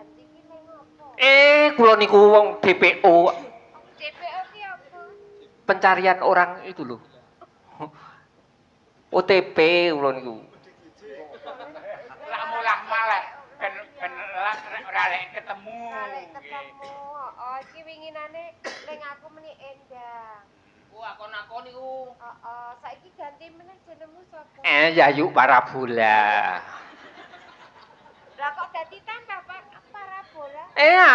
ganti ki lek ngopo? Kula niku wong DPO, DPO ki apa? Pencarian orang itu loh. OTP kula niku. Lak mulah malah ben ben lak ora lek ketemu. Ora lek ketemu. Oh, iki winginane ning aku meni Endang. Ku akon-akon niku. Heeh, saiki ganti meneh jenengmu sapa? Yayu Parabola. Lah kok dadi tambah Pak Parabola?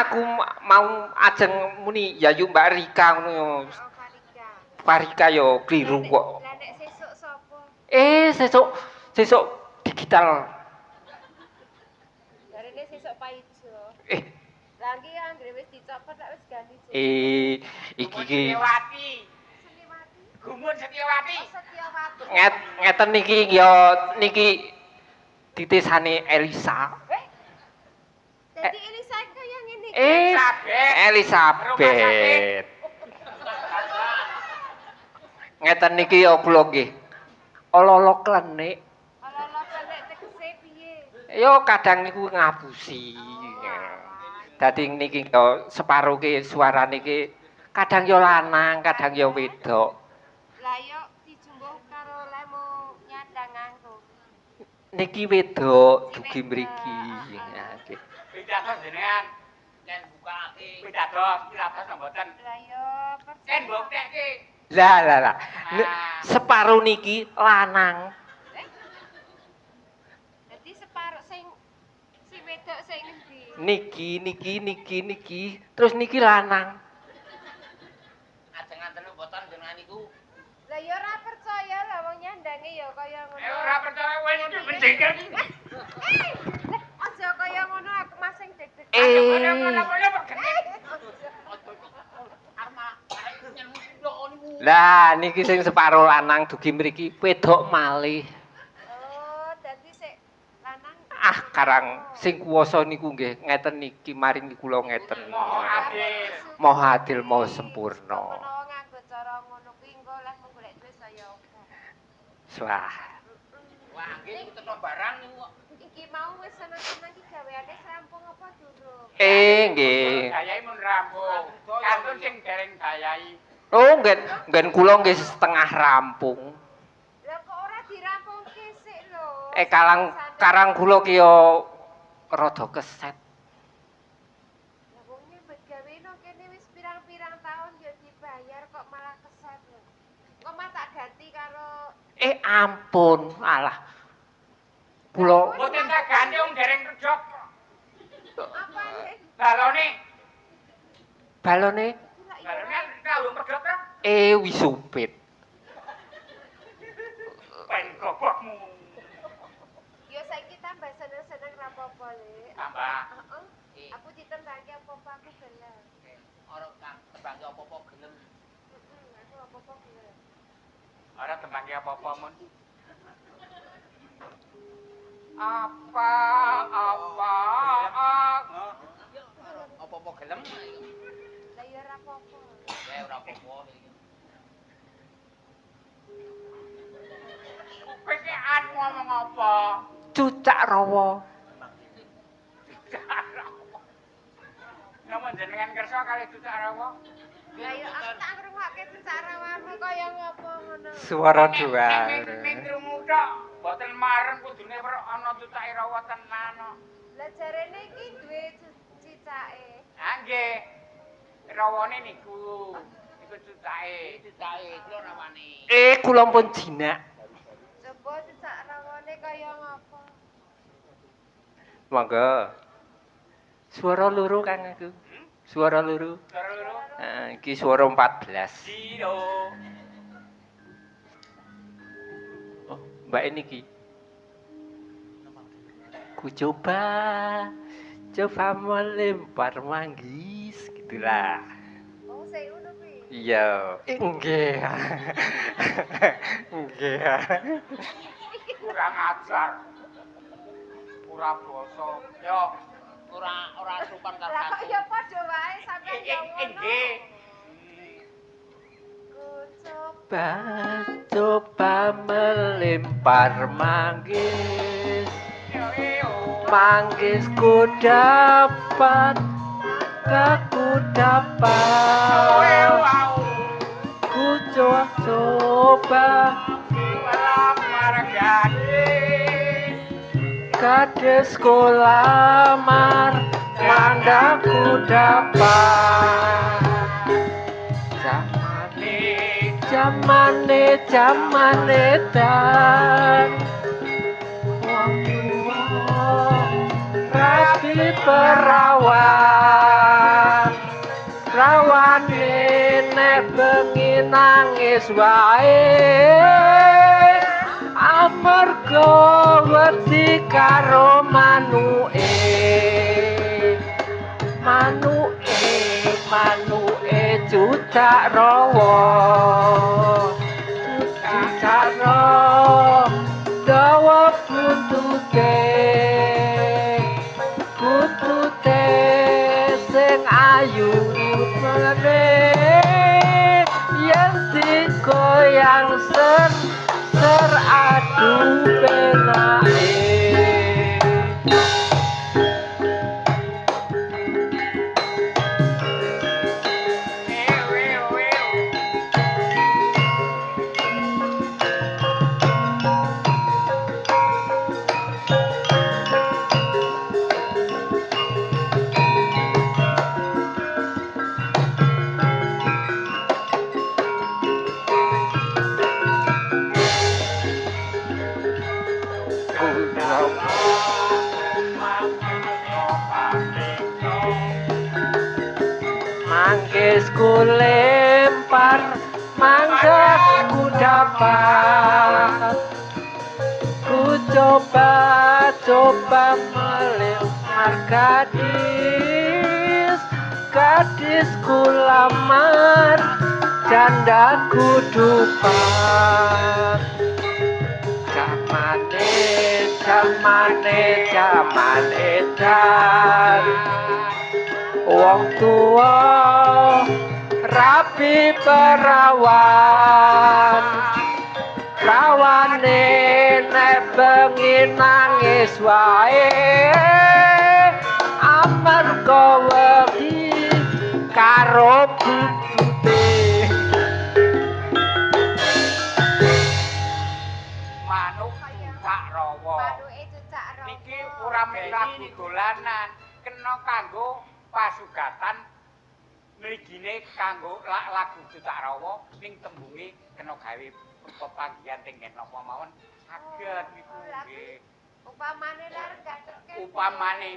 Aku mau ajeng muni Yayu Mbak Rika ngono yo. Oh, Farika. Farika yo kliru kok. Lah nek sesuk sapa? Sesuk sesuk digital. Jarene sesuk Paijo. Lah iki anggere wis dicopot lek wis ganti jeneng. Iki iki Setiawati. Seniwati. Gumun Setiawati. Oh, Setiawati. Ngeten niki yo niki titisane Elisa. Dadi Elisa kaya ngene iki. Elizabeth. Elizabeth. Ngeten niki yo kula nggih. Ala-ala klenik. Ala-ala klenik tegese piye? Yo kadang niku ngapusi. Dadi niki yo separo ki suarane ki kadang yo lanang, kadang yo wedok. Lah yo dijumbuh karo lemu nyandang nganggo. Niki wedok dugi mriki. Ya, nggih. Pitados jenengan. Yen bukake. Pitados, pitados mboten. Lah yo percaya. Yen mbuktekke. Lah lah lah. Separo niki lanang. Dadi separo sing si wedok sing ngendi? Niki niki niki niki terus niki lanang. Ajeng nganten mboten jenengan niku. Lah yo ora percaya lah wong nyandange ya kaya ngono. Ora percaya wis iki mendekek. Lah aja kaya ngono aku masing deg-degan. Lah niki sing separo lanang dugi mriki wedok malih. Oh, dadi sik lanang. Ah karang sing kuwasa niku nggih ngeten niki maringi kula ngeten. Moho adil. Maha adil, maha sempurna. Menawa nganggo cara ngono kuwi engko leh mung golek duit saya akeh. Wah. Wah, nggih niku tenan barang niku kok. Iki mau wis seneng-seneng iki gaweane rampung apa durung? Nggih. Gayai mun rampung. Kantun sing dereng gayai. Oh, nggen nggen kula nggih setengah rampung. Lah kok ora dirampungke sik lho. Kalang karang kula ki yo rada keset. Lah wong nyambut gawe nang kene wis pirang-pirang taun ya dibayar kok malah keset lho. Kok mah tak ganti karo Ampun, alah. Kula Mboten tak ganti wong dereng kerja. apane? Balone, balone balone kalung pedhot ta? Wis supit. Ben gobokmu. Ya saiki tambah seneng-seneng ra apa-apa, Lek. Tambah. Heeh. Aku ditembangke apa-apa aku gelem. Ora kang tembangke apa-apa gelem. Heeh, aku apa-apa gelem. Ora tembangke apa-apa mun. Apa apa Apa-apa gelem. Lah ya ora apa-apa. Ya ora apa-apa iki. Kowe ki arep ngomong apa? Cucak rawa. Napa jenengan kersa kali cucak rawa? Lah ya aku tak ngrungokke cucak rawamu kaya ngopo ngono. Suara dua. Nek krungu tok, mboten mareng kudune ana cucake rawa tenan kok. Lah jarene iki duwe cicake. Ah nggih. Rawane niku. Niku cucake. Cucake kula rawane. Kula pun jinak. Coba cucak rawane kaya ngopo? Monggo. Suara loro Kang aku. Suara loro. Suara loro. Iki suara 14. Zero. Oh, Mbak ini ki. Ku coba coba melempar manggis gitulah. Oh, sing ngono kuwi. Iya, nggih. Nggih. Kurang ajar. Ora basa. Yo, Ora ora sopan karo Lah kok ya padha wae sampean ya ngono. Nggih. Ku coba Coba melempar manggis. Yo yo. Manggis ku dapat, aku dapat. Ku coba melamar gadis. Gadis ku lamar, mandaku dapat. Zamane, zamane, zamane dan wong tuwa rabi perawan. Rawane nek bengi nangis wae, amarga wedi karo manuke. Manuke, manuke cucak rawa, cucak rawa dawa buntute, buntute sing ayu rupane, yen digoyang ser ser adu penake. Manggis ku lempar, mangga ku dapat. Ku coba-coba melempar gadis, gadis ku lamar, janda ku dupat. Zamane, zamane, zaman edan, wong tuwa rabi perawan. Rawane nek bengi nangis wae, amarga wedi karo buntute. Manuk cucak rawa. Manuke cucak rawa. Niki ora mung lagu dolanan, kena kanggo pasugatan mligine kanggo lagu cucak rawa ning tembunge kena gawe pepanggihan teng ngen napa mawon saged niku nggih. Upamane lar gatekke. Upamane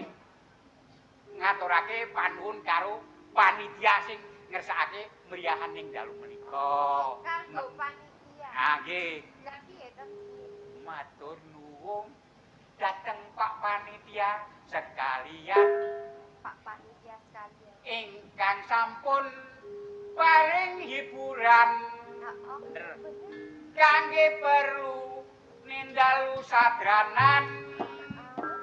ngaturake panuwun karo panitia sing ngersakake mriyahan ning dalu menika. Kanggo panitia. Ah nggih. Lah piye to? Matur nuwun dhateng Pak Panitia sekalian. Pak Panitia sekalian. Ingkang sampun paring hiburan. Heeh. Kangge perlu nindalu sadranan,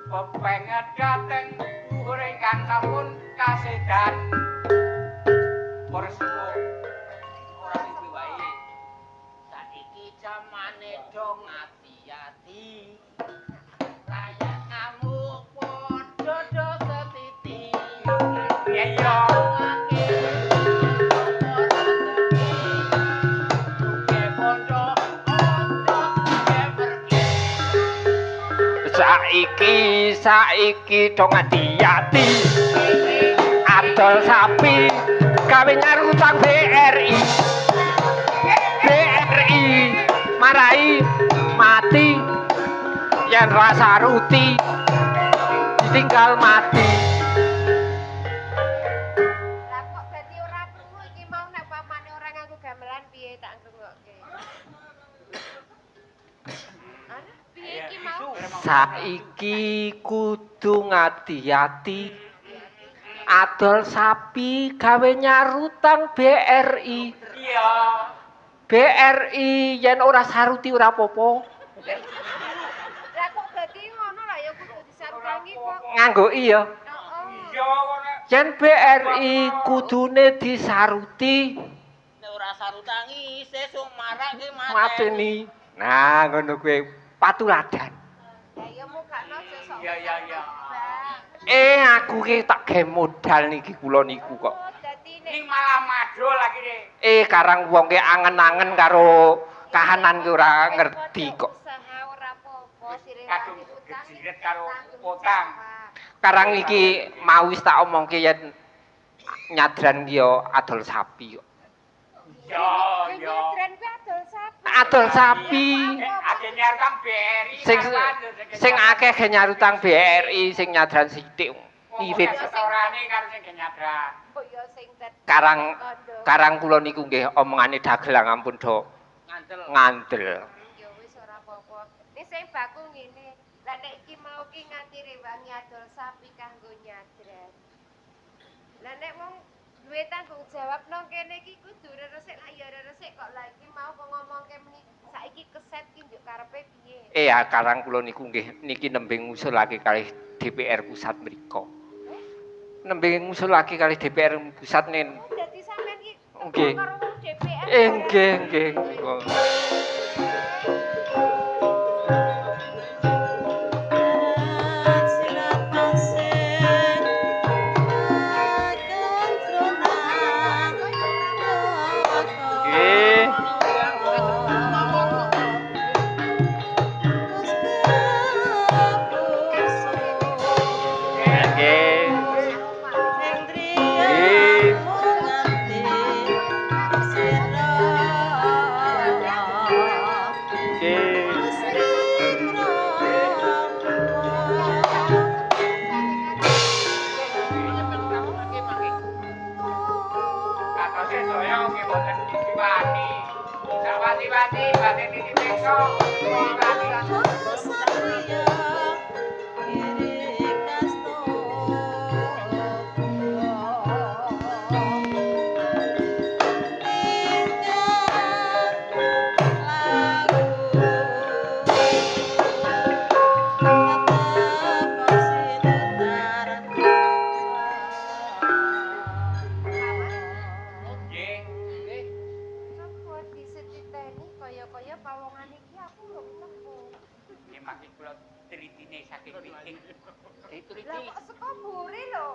pepenget dhateng luhur ingkang sampun kasedan. Para sepuh ora iki wae. Saiki jamane do ngati-ati. Rakyat ngamuk padha do setiti. Iya iya. Saiki saiki do ngati-ati, adol sapi gawe nyaur utang BRI. BRI marai mati yen rasa ruti ditinggal mati. Lah kok dadi ora krungu iki mau nek pamane ora nganggo gamelan piye tak ngrungokke. Ana piye iki mau? Saiki kudu ngati-ati, adol sapi gawe nyarutang BRI. Iya. BRI yen ora saruti ora apa-apa. Lah kok dadi ngono lah ya kudu disarutangi kok. Nganggo iya. Heeh. Iya kok nek Yen BRI kudune disaruti Nek ora sarutangi sesuk marake mateni. Nah, ngono kuwi patuladan. Lah ya mukakno aja sok Iya iya iya. Aku ki tak gawe modal niki kula niku kok. Oh, dadi nek Ning malah madul akhire. Karang wong ki angen-angen karo kahanan ki ora ngerti kok. Usaha ora apa-apa, direwangi Kadung utang. kejiret karo tanggung utang. jawab. Karang iki mau wis tak omongke yen nyadran ki yo adol sapi kok. Yo yo. Nyadran kuwi adol sapi. Adol sapi. Ake nyar utang BRI. Sing sing akeh ge nyar utang BRI sing nyadran sithik. Irit. Setorane karo sing nyadran. Mbok yo sing Karang kondo. karang kula niku nggih omongane dagelang ampun do Ngandel. ngandel. Ya wis ora apa-apa. Nek sing baku ngene, lah nek iki mau ki nganti rewangi adol sapi kanggo nyadran. Lah nek wong duwe tanggung jawab nang kene iki kudu resik lah ya resik kok lah iki mau kok ngomongke meni saiki keset ki njuk karepe piye? Karang kula niku nggih niki nembe ngusulake kalih DPR pusat mriku. Nembe ngusulake kalih DPR pusat nen. Oh, dadi sampean ki Nggih. karo wong DPR. Nggih, nggih. Nggih. Nggih. Nggih. Nggih. Katose saya nggih mboten diwani. Sak wati-wati badhe nitipeksa. Wati. Nggih. Sopo disetiteni kaya-kaya pawongan iki aku lho temu. Nggih mangke kula tritine saking witing. Diteliti. Lah kok saka mburi lho?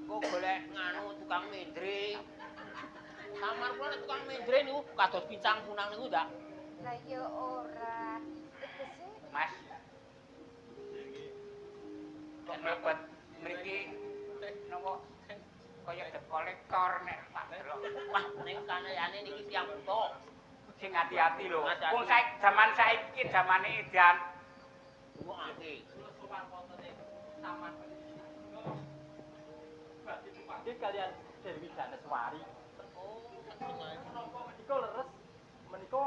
Kok golek nganu tukang mendre. Samar kula nek tukang mendre niku kados pincang punang niku ndak. Lah ya ora. Tegese Mas. Kok mlebet mriki napa kaya debt collector nek tak delok. Wah, ning kanayane niki tiyang buta. Sing ati-ati lho. Hati-hati. Wong saiki jaman saiki jamane edan. Rungokake. Nggih kalian Dewi Daneswari. Oh, Menapa menika leres menika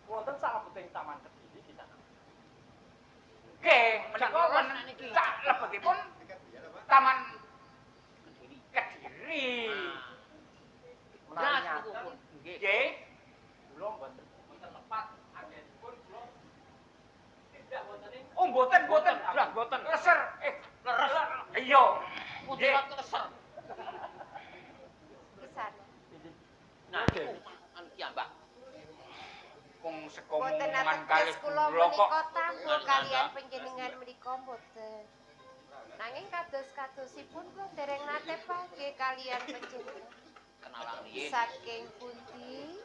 wonten salebeting Taman Kediri di sana. Nggih, menika Leres niki. sak lebetipun Taman Kediri. Kediri. Menawi Gas niku ngaten pun. Nggih. Nggih. kula mboten mboten lepat anggenipun kula tidak wonten ing Oh, mboten, mboten. Lah, mboten. Leser. Leres. Iya. Kudu leser. kesana. Nah, niku anu piyambak. Wong Mboten sekomongan kalih ateges kula kula kok. menika tamu kalian panjenengan menika mboten. Nanging kados-kadosipun kula dereng nate panggih kalian panjenengan. Kenalan riyin. Saking pundi?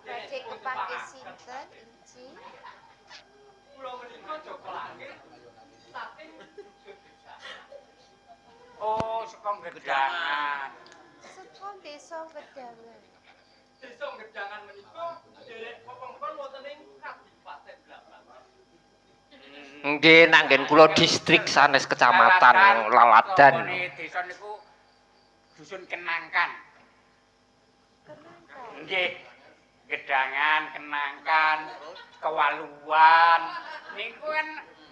Badhe kepanggih sinten inci? kula menika Joko Langit saking Oh, saka Gedangan. Saka desa Gedangan. desa Gedangan menika derek pepengkon wonten ing Kadipaten Blabang. Nggih, nak nggen kula distrik sanes kecamatan Laladan. Nggone desa niku dusun Kenangkan. Kenangkan. Nggih. Gedangan, Kenangkan, Kewaluan. Niku kan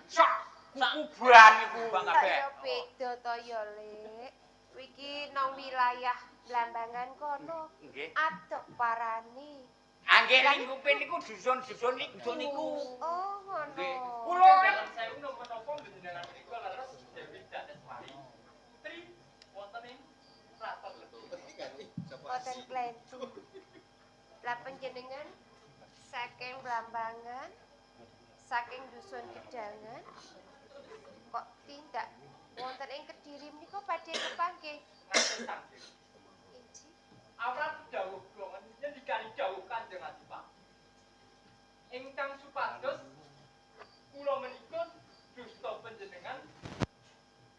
sak kukuban niku. Kubang Kok kabeh. ya beda to ya, Lek. Iki nang wilayah Blambangan kono. Nggih. Adoh parani. Angge lingkupe niku dusun-dusun niku. Dusun niku. Oh, ngono. Nggih. Kula Dalam sewu menapa panjenengan menika leres Dewi Daneswari putri wonten ing Kraton Kediri. Boten klentu. Lah panjenengan saking Blambangan, saking dusun Gedangan, kok tindak wonten ing Kediri menika badhe kepanggih. Ngaten Sang Dewi. Inji. Awrat dawuh kula ngendikani dawuh Kanjeng Adipati. Ingkang supados kula menika dusta panjenengan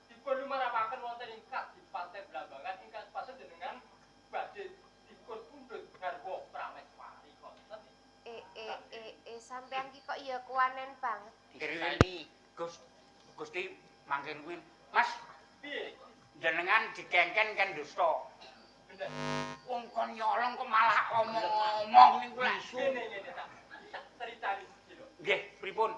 dipun lumarapaken wonten ing Kadipaten Blambangan ingkang supados jenengan badhe dipun pundhut garwa Prameswari ngoten. Sampeyan ki kok ya kuwanen banget. Disesani. Gusti mangken kuwi Mas Piye? jenengan dikengken ken dusta. Bener. Wong kon nyolong kok malah omong-omong niku lak. Ngene ngene tak critani siji lho. Nggih, pripun?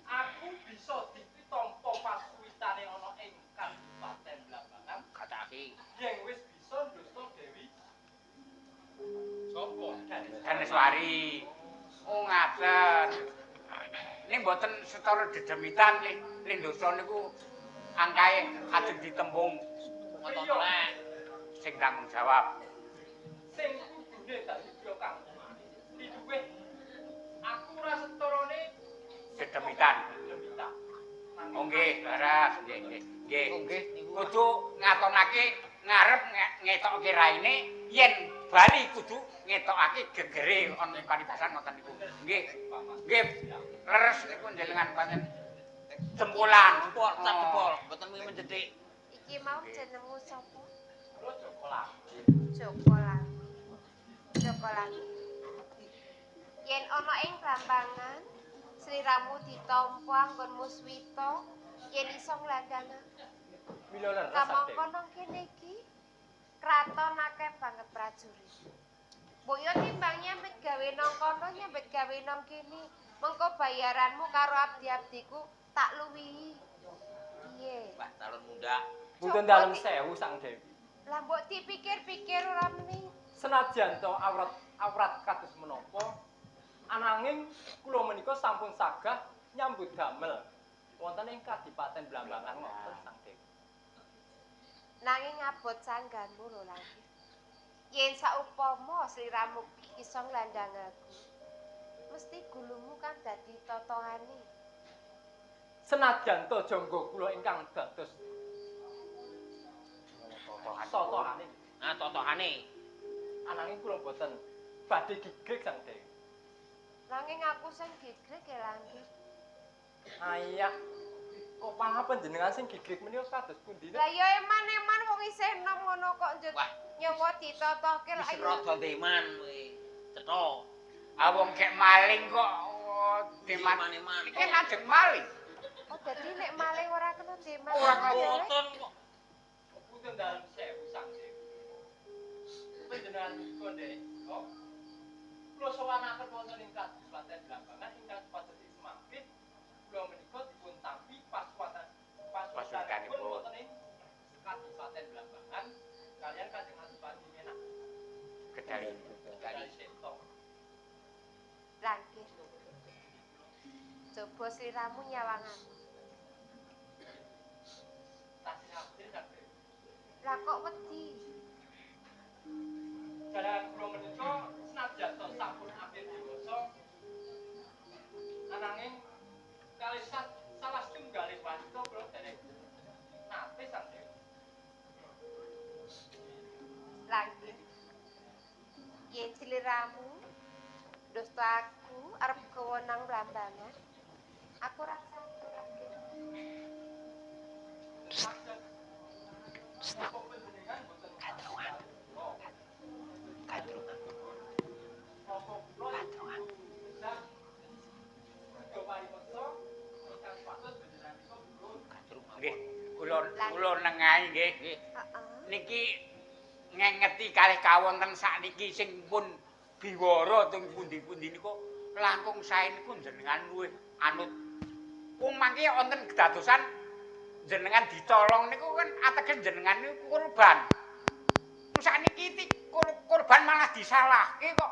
Aku bisa ditampa pasuwitane ana ing Kadipaten Blambangan Katake. yen wis bisa ndusta Dewi sapa? Daneswari. Oh ngaten. Ning mboten setara dedemitan li dosa niku angkae ajeng ditembung Ngoten telek. sing tanggung jawab. Sing kudune dadi priya kang diluwih aku ora setarane Dedemitan. dedemitan. Oh nggih, leres, nggih, nggih. Nggih. Oh nggih niku. Kudu ngatonake ngarep ngetokke raine yen bali kudu ngetokake gegere ana paribasan ngoten niku. Nggih. Nggih. Leres niku jenengan pancen jempolan. Jempol, cap jempol, mboten mung menjedik. Iki mau jenengmu sapa? Kula Joko Lagi. Joko Lagi. Joko Lagi. Yen ana ing Blambangan, sliramu ditampa anggonmu swita, yen iso nglandhang. Mila leres Kamangka nang kene iki kraton akeh banget prajurit. Mbok yo timbang nyambet gawe nang kono nyambet gawe nang kene, mengko bayaranmu karo abdi-abdiku tak luwihi. Piye? Wah, calon muda. Mboten dalem sewu Sang Dewi. Lah mbok dipikir-pikir ora meni. Senajan to awrat kados menapa, ananging kula menika sampun sagah nyambut damel wonten ing Kadipaten Blambangan ngoten Sang Dewi. Nanging abot sangganmu lho Langkir. Yen saupama sliramu iso nglandhang aku, mesti gulumu kan dadi totohane. Senajan to jangga kula ingkang dados totohane, Nah, totohane. ananging kula boten badhe gigrik Sang Dewi. Nanging aku sing gigrik ya Langkir. Ayah, kok malah panjenengan sing gigrik menika kados pundi? Lah ya eman-eman wong isih enom ngono kok njut Wah. nyawa ditotohke Wis lak ayo. rada ndeman kowe. Cetha. Ah wong kek maling kok deman. Eman-eman. Iki ajeng maling. Oh dadi nek maling ora kena deman. Ora kena. Mboten kok. Punten dalem sewu Sang Dewi. Panjenengan menika ndek, kok kula sowanaken wonten ing Kadipaten Blambangan ingkang supados semangkih kula menika dipun tampi pasuwatan pasuwatanipun wonten ing Kadipaten Blambangan kalian Kanjeng Adipati Menak Kedali. Kedali Sento. Langkir. Coba sliramu nyawang aku. Tasih abdi Sang Dewi. Lah kok wedi? Jalan kula menika senajan to sampun akhir dewasa ananging kalih salah setunggaling wanita kula dereng nate Sang Dewi. Langkir. Yen sliramu dusta aku arep gawa nang Blambangan, aku ora sanggup Langkir. Napa panjenengan boten Gandrungan. Gandrungan. napa kula Gandrungan. Duda paripeksa ingkang patut panjenengan menika purun. Nggih, kula nengahi nggih. Nggih. Heeh. Niki ngengeti kalih kawonten sakniki sing pun biwara teng pundi-pundi niku langkung sae niku jenengan luwih anut. Wong mangke wonten kedadosan jenengan dicolong niku kan ateges jenengan niku korban. Sakniki korban malah disalahke kok.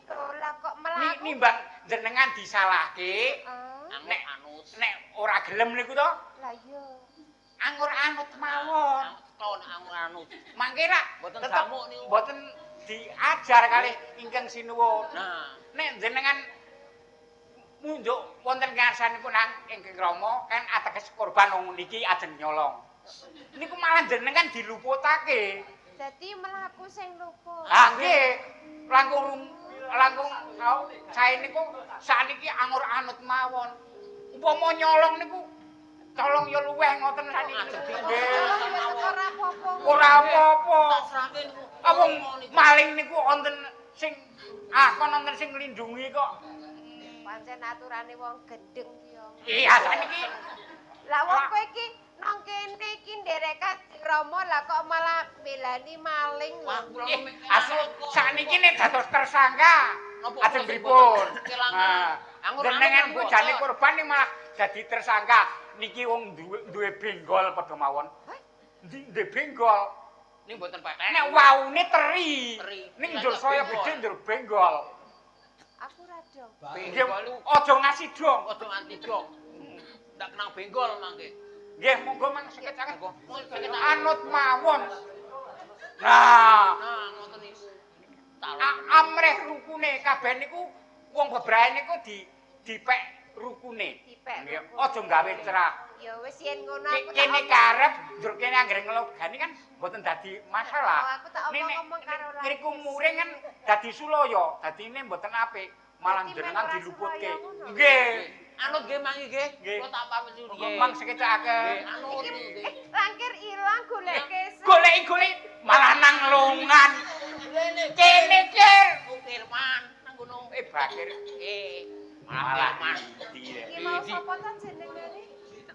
Lho lah kok mlaku. Nimbang jenengan disalahke, Heeh. Nek- Anut. nek ora gelem niku to Lah iya. anggur anut mawon. Anut anut anut. Mangke rak Mboten tetep jamuk niku. mboten diajar kalih ingkang sinuwun. Nah, Nek jenengan Munjuk wonten ngarsanipun ingkang Rama kan ateges korban wong niki ajeng nyolong. Niku malah jenengan diluputake. Dadi malah aku sing luput. Ah nggih, langkung langkung sae niku sakniki angur anut mawon. Upama nyolong niku colong ya luweh ngoten sakniki. Nggih. Ora apa-apa. Ora apa-apa. Tak serahke niku. Ah wong maling niku wonten sing akon wonten sing nglindungi kok. Pancen aturane wong gendeng yo. Iya sakniki. Lah wong kowe iki nang kene iki nderek Kanjeng Rama lah kok malah belani maling lho. Sakniki nek dados tersangka ajeng pripun? Kelangan. Jenengan ku jane korban ning malah dadi tersangka. Niki wong duwe benggol padha mawon. Duwe benggol. Ning mboten petek. Nek waune teri. Ning njur saya gedhe njur benggol. Aku ora dong. Nggih, aja ngasih dong. Aja nganti dong. Ndak kenang benggol mangke. Nggih, monggo mang sekecaken. Anut mawon. Nah, ngoten niku. Amrih rukune kabeh niku wong bebrae niku dipek rukune. Dipek. Aja gawe cerah. Ya wis yen ngono aku kene karep njur kene anggere nglogani kan mboten dadi masalah. Oh, aku tak omong-omong karo Langkir. Ngriku muring kan dadi sulaya, dadine mboten apik, malah jenengan diluputke. Nggih. Anut nggih mangi nggih. Kula tak pamit nggih. Mang sekecakaken. Anut nggih. Langkir ilang goleke. Goleki-goleki malah nang lungan. Kene Kir. Kirman nang ngono. Bakir. Malah man. Iki mau sapa ta jenengane?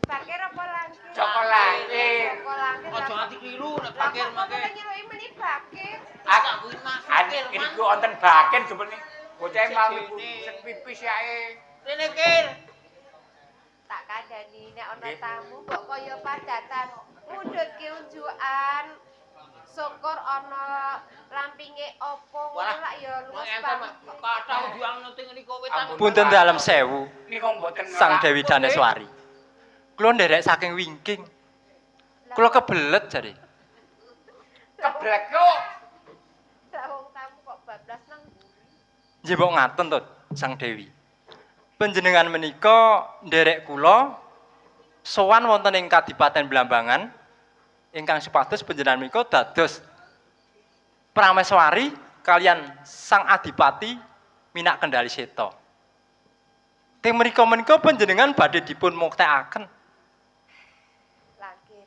Bakir apa Langkir? Joko Langkir. Joko Langkir. Aja nganti kliru nek Bakir mangke. Lah kok nyeluki meni Bakir? Aku niku wonten Bakir jebul bocah mau sing pipis yae. Rene Kir. Tak kandhani nek ana tamu kok kaya padatan mundhutke unjukan. Syukur ana lampinge opo ngono lak ya luwes banget. Kathah unjukan nang niku wetan. Punten dalem sewu. Niku mboten Sang Dewi Daneswari. Kula nderek saking wingking. Kula kebelet jare. Kebelet kok. Lah wong tamu kok bablas nang mburi. Nggih mbok ngaten to Sang Dewi. Panjenengan menika nderek kula sowan wonten ing Kadipaten Blambangan ingkang supados panjenengan menika dados prameswari kalian Sang Adipati Minak Kendali Seta. Teng mriku menika panjenengan badhe dipun muktekaken. Langkir.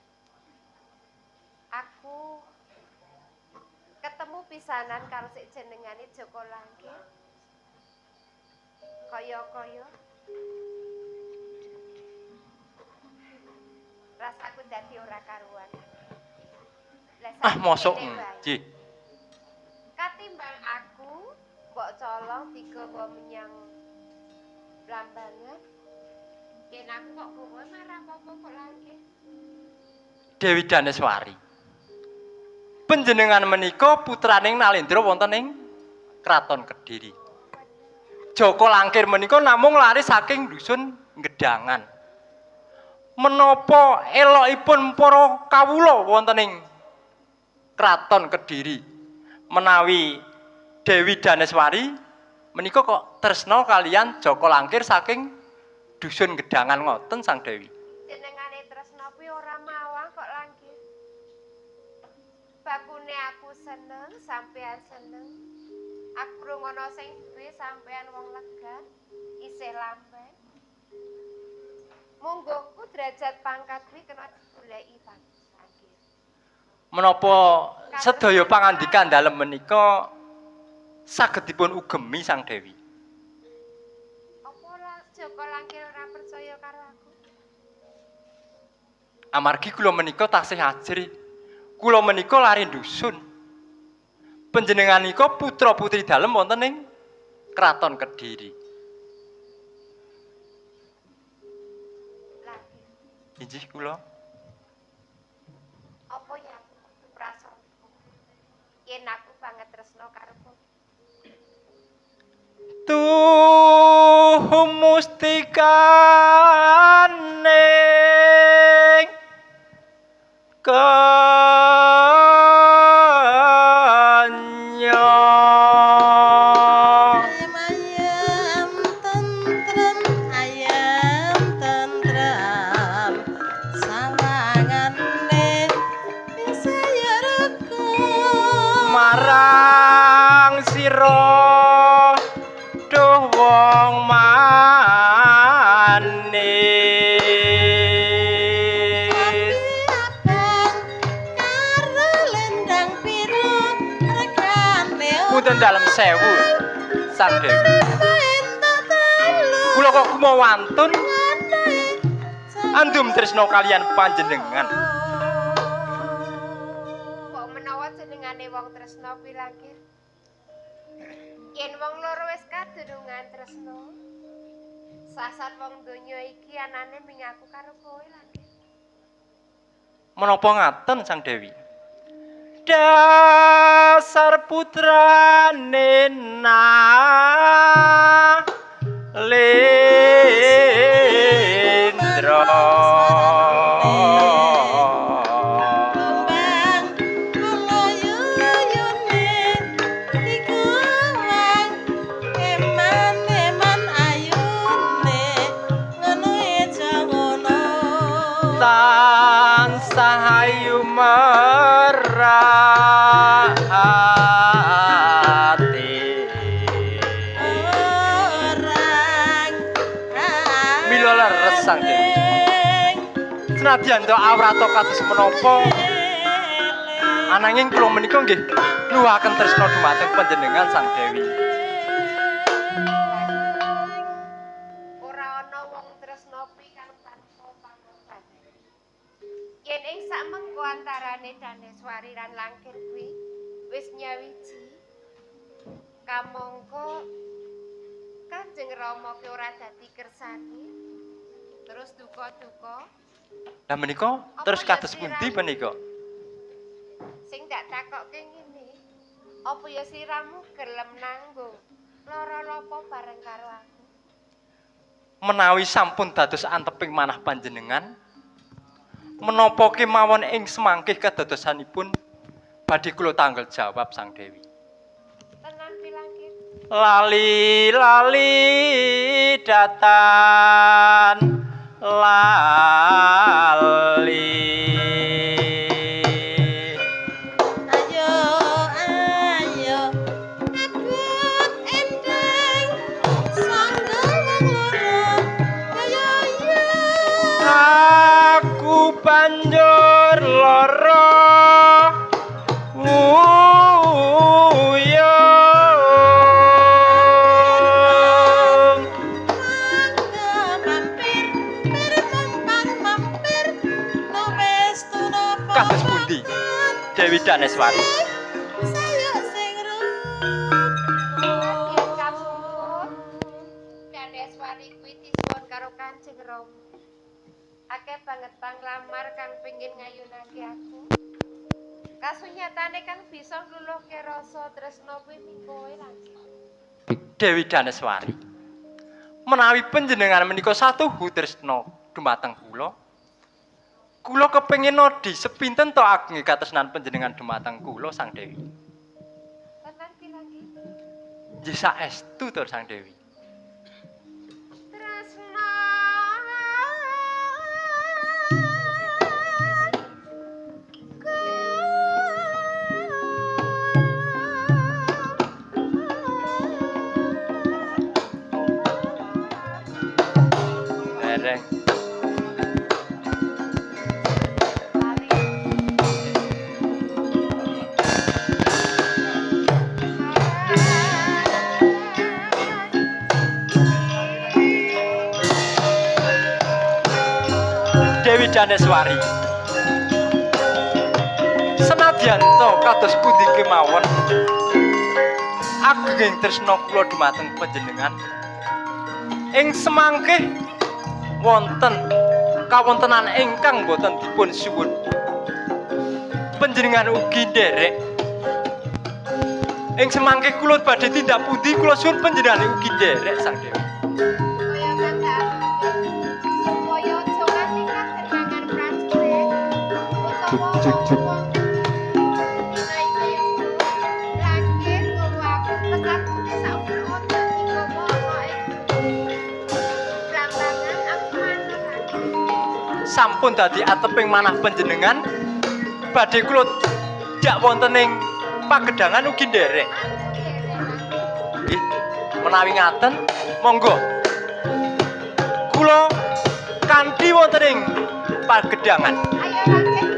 Aku ketemu pisanan karo sik jenengane Joko Langkir. Kaya-kaya rasaku dadi ora karuan. Ah mosok nggih. Katimbang aku mbok colong digawa menyang Blambangan. Yen aku kok kowe marah apa-apa kok Langkir. Dewi Daneswari. Panjenengan menika putraning Nalendra wonten ing Kraton Kediri. Joko Langkir menika namung lari saking dusun Gedangan. Menapa elokipun para kawula wonten ing Kraton Kediri menawi Dewi Daneswari menika kok tresna kalian Joko Langkir saking dusun Gedangan ngoten Sang Dewi. Jenengane tresna kuwi ora mawang kok Langkir. Bakune aku seneng, sampean seneng. Aku rungono sing duwe sampean wong lega, isih lamben. Mungguhku derajat pangkat kuwi kena digoleki Langkir. Menapa sedaya pangandikan dalem menika saged dipun ugemi Sang Dewi? Apa Joko Langkir ora percaya karo aku? Amargi kula menika tasih ajrih. Kula menika lare dusun. Panjenengan nika putra-putri dalem wonten ing Kraton Kediri. Langkir. Injih kula. Apa ya aku kudu prasangka yen aku banget tresna karo kowe? Tuh mustikaning kanya Ayem tentrem. Marang sira duh wong manis. Abang karo lendang biru regane. Punten dalem sewu Sang Dewi. Entuk telu. Kula kok kumawantun andum tresna kalian panjenengan. Kok menawa jenengane wong tresna kuwi Langkir? Yen wong loro wis kadurungan tresna, sasat wong donya iki anane ming aku karo kowe Langkir. Menapa ngaten Sang Dewi? Dasar putrane Nalendra. Lumbang kula yuyune dikuwang eman-eman ayune ngono aja ngono. Tansah ayu merah ati. Orang Mila leres Sang Dewi. Senadyan to awrata kados menapa, ananging kula menika nggih nuwuhaken tresna dumateng panjenengan Sang Dewi. Ora ana wong tresna kuwi kang tanpa pangorbanan. Yen ing sakmengko antarane Daneswari lan Langkir kuwi wis nyawiji, kamangka Kanjeng Rama ki ora dadi kersane. Terus duka-duka Lah menika terus kados pundi menika? Sing dak takokke ngene. Apa ya siramu gelem nanggung lara lopo bareng karo aku? Menawi sampun dados anteping manah panjenengan, menapa kemawon ing semangkih kadadosanipun badhe kula tanggal jawab Sang Dewi. Tenan kuwi Langkir. Lali lali datan lali. Ayo ayo abot endang sangga wong loro ayo yo. Aku banjur lara wuyung. Mangga mampir pir mampang mampir no wis tunopo. Kados pundi Dewi Daneswari? Saya sing Yen kapungkur Daneswari kuwi disuwun karo Kanjeng Rama. Akeh banget panglamar kang pengin ngayunake aku. Kasunyatane kang bisa ngluluhke rasa tresna kuwi mung kowe Langkir. Dewi Daneswari, menawi panjenengan menika satuhu tresna dumateng kula, kula kepengin nodi sepinten to agenge katresnan panjenengan dumateng kula Sang Dewi. Tenan kuwi Langkir. Nggih saestu to Sang Dewi. Tresna Dereng. Dewi Daneswari. Senadyan to kados pundi kemawon agenging tresna kula dumateng panjenengan ing semangkih wonten kawontenan ingkang boten dipun suwun. Panjenengan ugi nderek. Ing semangkih kula badhe tindak pundi kula suwun panjenengan ugi nderek Sang Dewi. Kaya kandhane supaya aja nganti kadermangan prajurit utawa wong dina iki Langkir nggawa aku tekan budi saukur otak digawa ana ing Blambangan aku manut Langkir. Sampun dadi ateping manah panjenengan badhe kula jak wonten ing Pagedangan ugi nderek. Nggih, menawi ngaten monggo. Kula kanthi wonten ing Pagedangan. Ayo Langkir.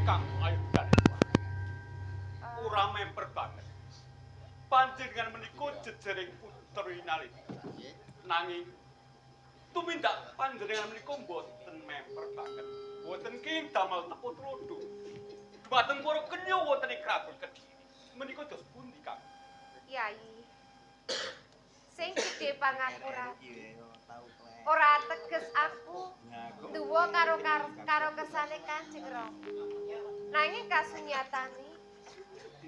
Kang Ayu Daneswari. Ora memper banget. Panjenengan menika jejering putri Nalika. Nanging tumindak panjenengan menika mboten memper banget. Mboten king damel tepuk tulodo. Dumateng para kenya wonten ing Kraton Kediri. Menika dos pundi, Kang? Yai. Sing gedhe pangapura. Ora teges aku duwa karo karo kesane Kanjeng Rama. Nanging kasunyatane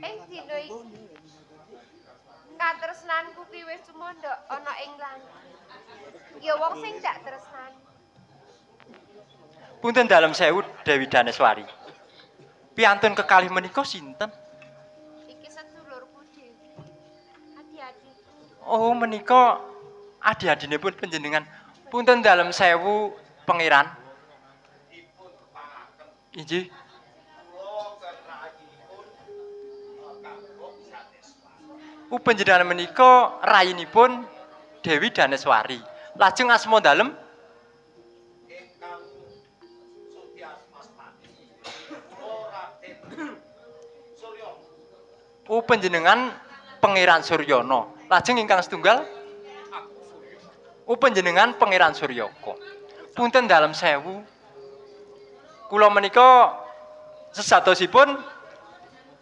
ing dina iki katresnanku ki wis tumandhak ana ing langit. Ya wong sing ndak tresnani. Punten dalem sewu Dewi Daneswari. Piantun kekalih menika sinten? Iki sedulurku dhewe. Adi-adiku. Oh, menika adi-adinipun panjenengan. Punten dalem sewu pangeran. Inggih. Panjenengan menika rayinipun Dewi Daneswari. Lajeng asma dalem ingkang Sutyasmastani. Kula Raden Surya. Panjenengan Pangeran Suryana. Lajeng ingkang setunggal panjenengan Pangeran Suryaka. Punten dalem sewu. Kula menika sejatosipun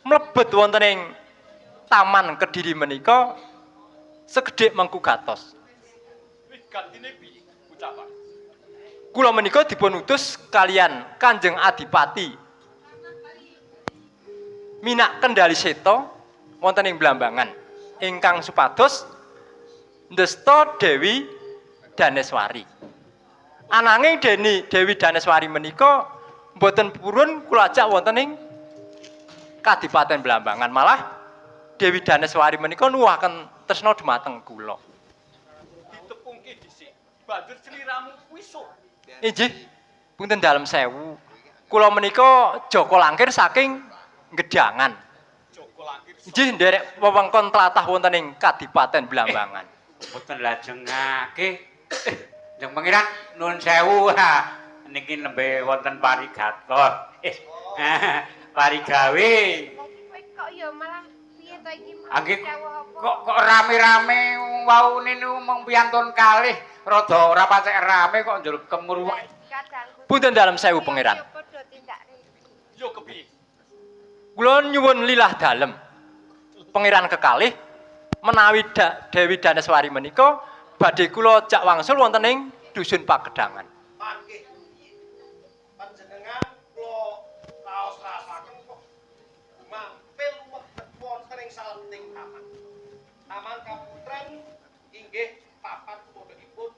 mlebet wonten ing Taman Kediri menika segedhik mengku gatos. Wigantine piye bocah Pak? Kula menika dipun utus kalian Kanjeng Adipati Minak Kendali Seta wonten ing Blambangan ingkang supados ndesta Dewi Daneswari. Ananging Deni Dewi Daneswari menika mboten purun kula ajak wonten ing Kadipaten Blambangan, malah Dewi Daneswari menika nuwuhaken tresna dumateng kula. Ditepungke dhisik. Banjur sliramu kuwi sok. Inggih, punten dalem sewu. Kula menika Jaka Langkir saking Gedangan. Jaka Langkir. Inggih nderek wewengkon tlatah wonten ing Kadipaten Blambangan. Mboten lajengake. Jeng Pangeran nuwun sewu. Niki nembe wonten parigatos. Parigawe. Lah iki kowe kok ya malah piye to iki malah Angge dawuh apa? kok rame-rame waune niku mung piyantun kalih rada ora patek rame kok njur kemruwek. Kadangku. Punten dalem sewu Pangeran. Ya padha tindak rene. Yo kepiye? Kula nyuwun lilah dalem. Pangeran kekalih menawi Dewi Daneswari menika badhe kula jak wangsul wonten ing dusun Pagedangan. Mangke panjenengan kula raos-raosaken kok mampir wonten wonten ing salebeting taman. Taman Kaputren inggih papan pondhokipun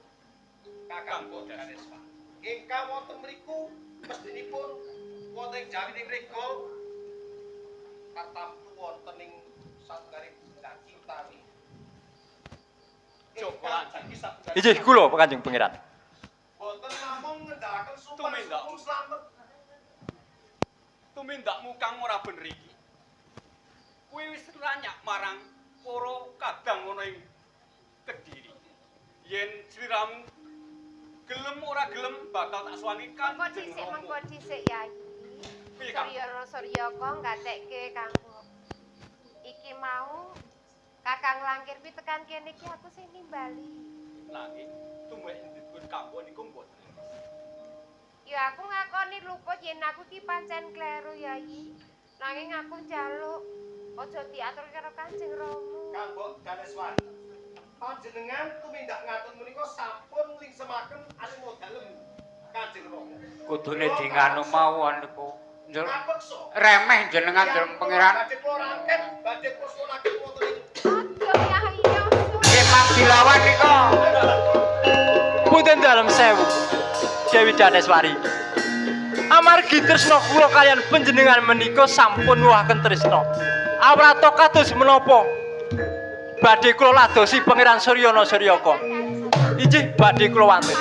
Kakang Daneswari. Ingkang wonten mriku mestinipun wonten ing jawining mriku katamtu wonten ing satunggaling daki utawi Jaka Langkir. Inggih kula Kanjeng Pangeran. Boten namung ngendhalaken sumpah Tumindak. sukung slamet. Tumindakmu kang ora bener iki. Kuwi wis ranyak marang para kadang ana ing Kediri. Yen sliramu gelem ora gelem bakal tak suwani Mengko Kanjeng dhisik Rama. mengko dhisik Yai. Piye, Kang? Suryana Suryaka gatekke kanggo iki mau Kakang Langkir kuwi tekan kene iki aku sing nimbali. Nanging tumeh dipun kanggo niku mboten. Ya aku ngakoni luput yen aku ki pancen kleru Yai. Nanging aku njaluk aja diatur karo Kanjeng Rama. Kanggo Daneswari. Panjenengan tumindak ngaten menika sampun nglingsemaken asma dalem Kanjeng Rama. Kudune dinganu mawon niku. Njur Kapeksa. remeh jenengan jeng Pangeran. Badhe kula rangken, badhe kula suwunaken wonten ing Aja Yai. Aja. Nggih mang dilawan nika. Punten dalem sewu Dewi Daneswari. Amargi tresna kula kalian panjenengan menika sampun nuwuhaken tresna. Awrata kados menapa? Badhe kula ladosi Pangeran Suryana Suryaka. Inggih badhe kula wantun.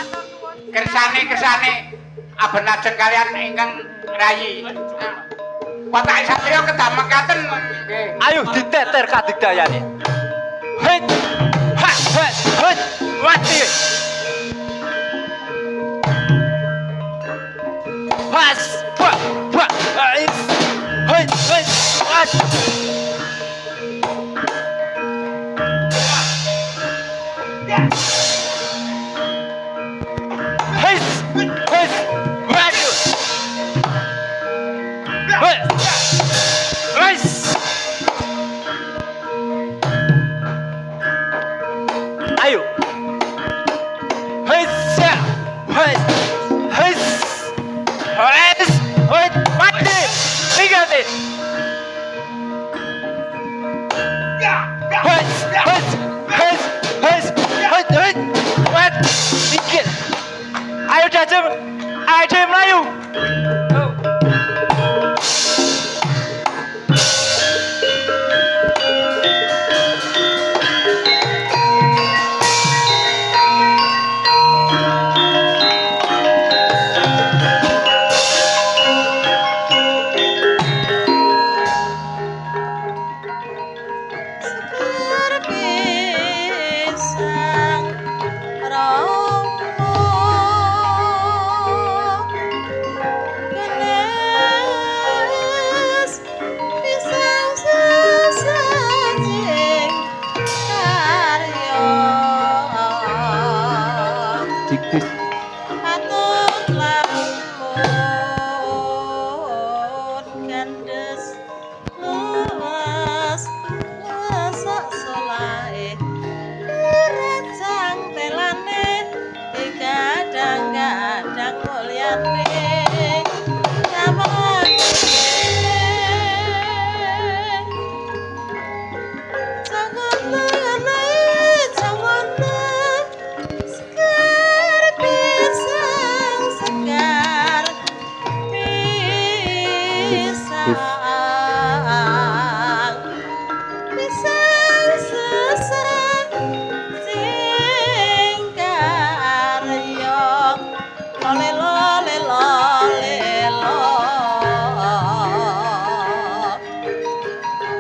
Kersane-kersane aben ajeng kalian ingkang rayi. Watake satriya kedah mekaten. Nggih. Ayo diteter kadigdayane. Het. Ha het het. Wati. Pas. Pa pa. Ais. Het het. Wat. Het het. Wat. Het. Wes. Ayo. Hes. Hes. Hes. Hes. Hes. Mati. Tinggal nih. Hes. Hes. Hes. Hes. Hes. Hes. Mat. Dikit. Ayo jajem. Ayo melayu. Seger pisang romo genes pisang sesajing karya patut lamun kandes luas lesak solahe dirajang telane digadang-gadang mulyane nyamane. Jangan jangan sekar pisang sekar pisang pisang sesat sing karya lelo lelo lelo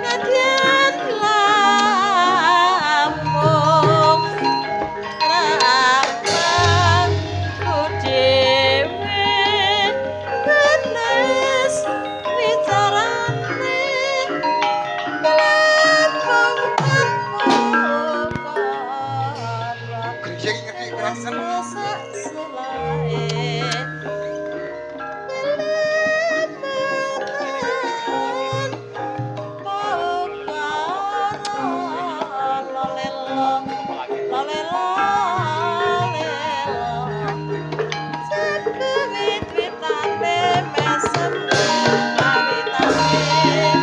kadyan lamung rapan ku dhewe genes wicarane lambung tanpa Grising ngerti Rasa selae kelematan perkara lolelo lolelo lelo cekewit-witane mesem kawitane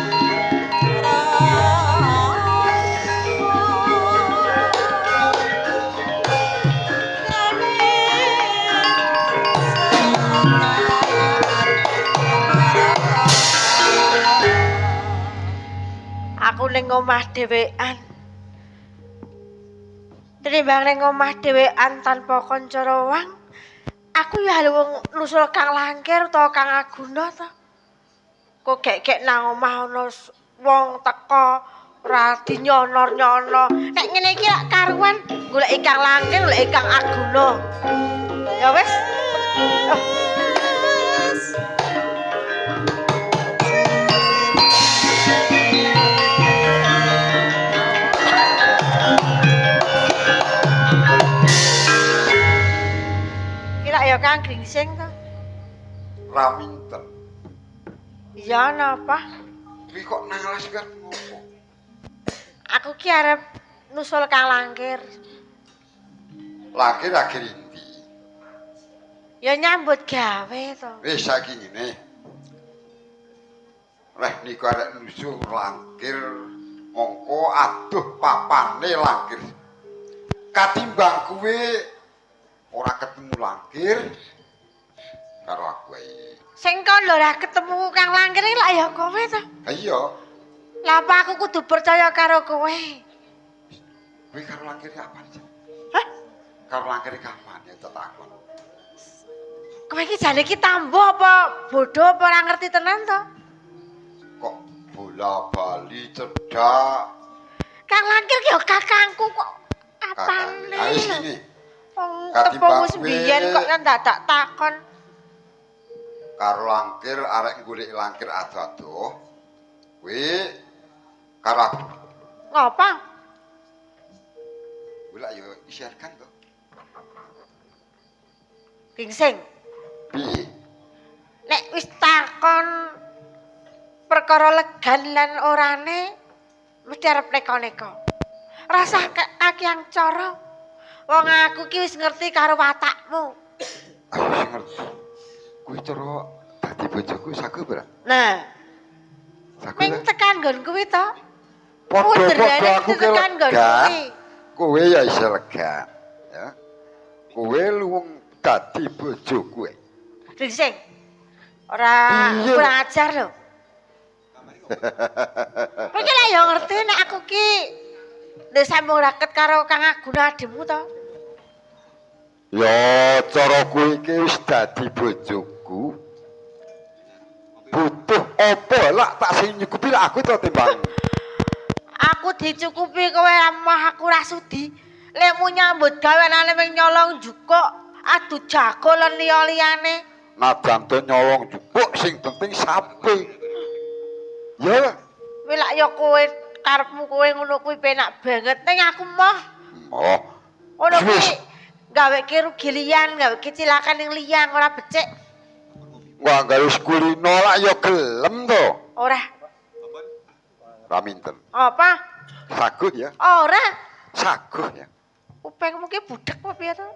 Aku ning omah dhewean. Tinimbang ning omah dhewean tanpa kanca rowang, aku ya wong nusul Kang Langkir utawa Kang Aguna to. Kok gek-gek nang omah ana wong teka ora dinyonor-nyono. Nek ngene iki lak karuan goleki Kang Langkir, goleki Kang Aguna. Ya wis. Oh. Iki lak ya Kang Gringsing to. Raminten. Iya napa? Kuwi kok nang alas kan ngopo? Aku ki arep nusul Kang Langkir. Langkir akhir endi? Ya nyambut gawe to. Wis saiki ngene. Leh niku arek nusul Langkir mongko aduh papane Langkir. Katimbang kuwe ora ketemu Langkir karo aku ae. Sing kandha ora ketemu Kang Langkir iki lak ya kowe to. Ha iya, Lah apa aku kudu percaya karo kowe? Kowe karo Langkir kapan, Jan? Hah? Karo Langkir kapan ya tak takon. Kowe iki jane iki tambo apa bodoh apa ora ngerti tenan to? Kok bola-bali cedhak Kang Langkir ki yo kakangku kok apane? Ayo sini. Wong Katimbang tepung wis biyen kok dadak takon. Karo Langkir arek golek Langkir ado-ado. Kowe karo aku. Ngopo? Kowe lak yo isiarkan to. Gingsing. Piye? Nek wis takon perkara legan lan orane mesti arep neko-neko. Rasah kakean cara. Wong aku ki wis ngerti karo watakmu. Ayo wis ngerti. Kuwi cara dadi bojoku sagu ora? Nah, Sagu ming ora? tekan nggon kuwi to. Padha-padha aku ki tekan nggon lega. kuwi. Kowe ya isih lega, ya. Kowe luwung dadi bojo kowe. Gingsing. Ora Piye? kurang ajar lho. Kowe ki lak ya ngerti nek aku ki ndek sambung raket karo Kang Aguna adikmu to. Ya cara kowe iki wis dadi bojoku. Butuh apa lak tak sing nyukupi lak aku to timbang. Aku dicukupi kowe amah aku ora sudi. Lekmu nyambut gawe anane ming nyolong jukuk, adu jago lan liya-liyane. Najan to nyolong jupuk sing penting sapi. Ya, Kowe lak ya kowe karepmu kowe ngono kuwi penak banget ning aku moh. oh. Ngono kuwi Wis. gaweke rugi liyan, gaweke cilakan ning liyan ora becik. Wah, gawe kulino lak ya gelem to. Ora. Raminten. Apa? Saguh ya, Ora. saguh ya. Kupingmu ki budhek apa piye to?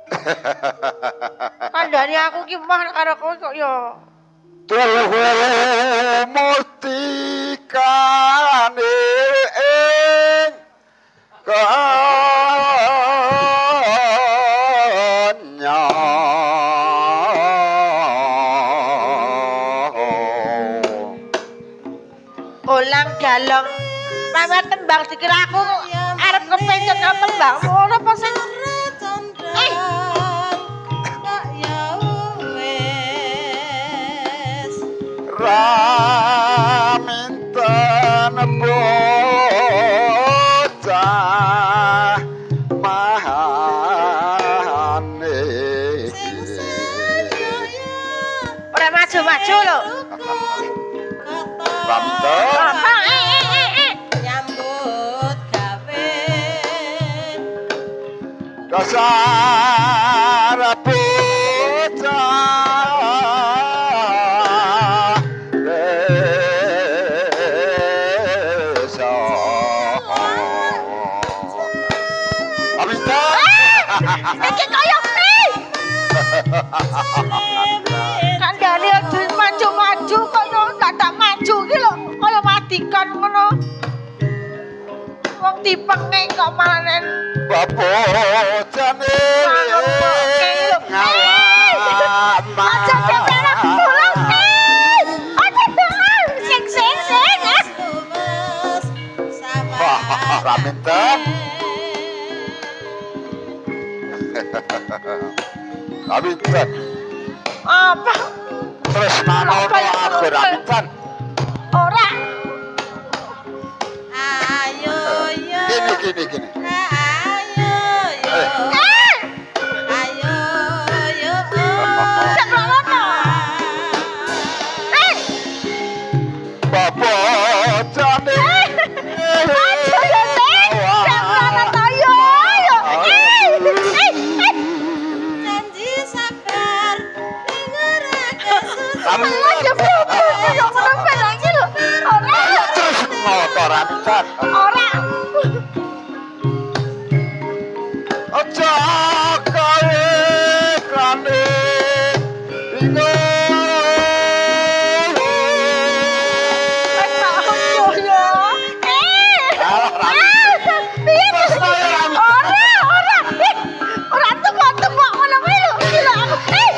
Kandhane aku ki moh karo kowe kok ya Tuhu mustikane ing kanya. Olang galong. Pamer tembang dikira aku arep kepencet karo tembang ngono apa sing Eh. Raminten bocah mahane. Ora maju-maju lho. Raminten. Apa? Eh eh eh eh. Nyambut gawe. Dasar bocah desa. Raminten. Iki kaya eh. Kandhane aja maju-maju kok yo dadak maju ki lho kaya madikan ngono. Wong dipenge kok malah nen Babocane ngalah. Aja dhewe pulang. Eh. Aja sing sing sing. Raminten. Raminten. Apa? Tresnanono aku Raminten. Ora. Ayo yo. Gini gini gini. Ayo yo. Eh. Ayo yo. Sembrono. Eh. Babocane. Aja ya sing. Sembrono to yo yo. Eh. Eh. Eh. Janji sabar ning ora kesusu. Aja bro, yo ngono barang iki lho. Ora. Terus ngoto Raminten. Ora. Aja kae krane bingung. Wis tak ojo yo. Eh. Alah, Raminten. Piye to? Terus kowe, Raminten. Ora, ora. Eh, ora tepok-tepok ngono kuwi lho. Iki lho aku. Eh.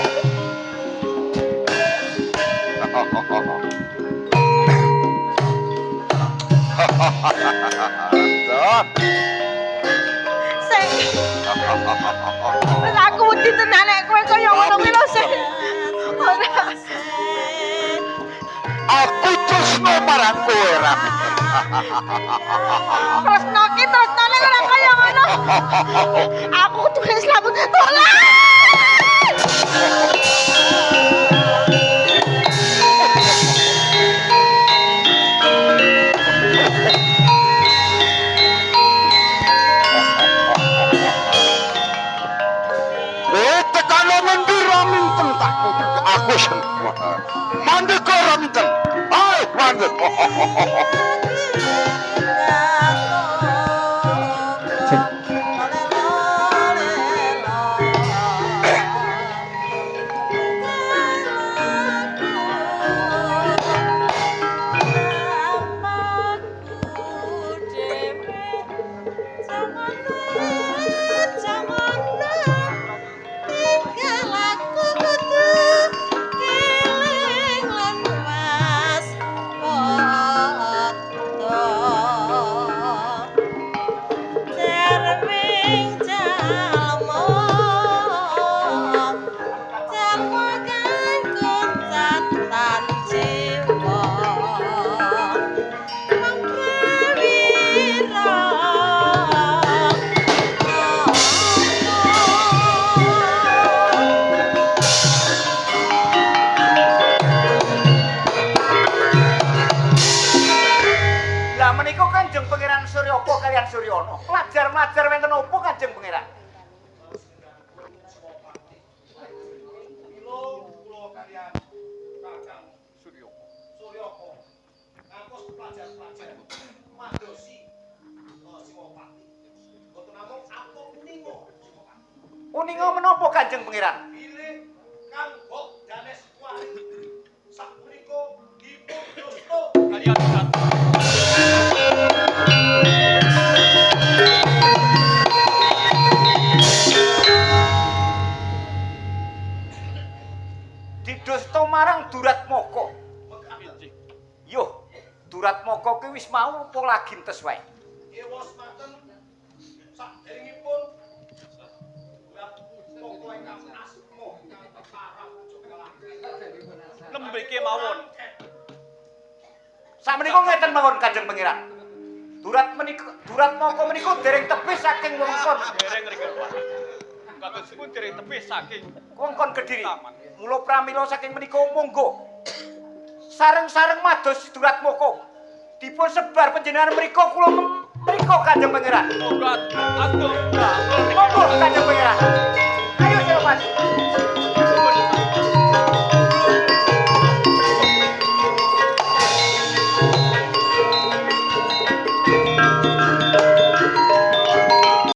Raminten. Wis aku wedi tenan nek kowe kaya ngono kuwi lho Sen. Ora. Aku tresno marang kowe, Raminten. Tresno ki tresnane ora kaya ngono. Aku kudu wis lamun dolan. Kowe tekano ngendi Raminten tak kudu aku seneng. Mandeka Raminten. Ayo mandek. Lah menika Kanjeng Pangeran Suryaka kaliyan Suryana. Mlajar-mlajar wonten napa Kanjeng Pangeran? Mila kula kaliyan Kakang Suryaka. Suryaka ngantos pelajar-pelajar madosi Singopati. Boten namung ampun uninga Singopati. Uninga menapa Kanjeng Pangeran? Bilih Kang Bok Daneswari sapunika dipun dusta Kaliyan Durat. Didusta marang Duratmaka. mekaten. Yuh, Duratmaka ki wis mau apa lagi entes wae? Ewa semanten saderengipun Duratmaka ingkang asma parah Jaka Langkir. Nembe kemawon. Sakmenika ngeten mawon Kanjeng Pangeran. Duratmaka menika dereng tebih saking wewengkon Dereng mriki, Pak. Kados pun dereng tebih saking wewengkon Kediri. Taman. Mula pramila saking menika monggo sareng-sareng mados Duratmaka. Dipun sebar panjenengan mriku kula mriku Kanjeng Pangeran. Monggo atur damel Monggo Kanjeng Pangeran.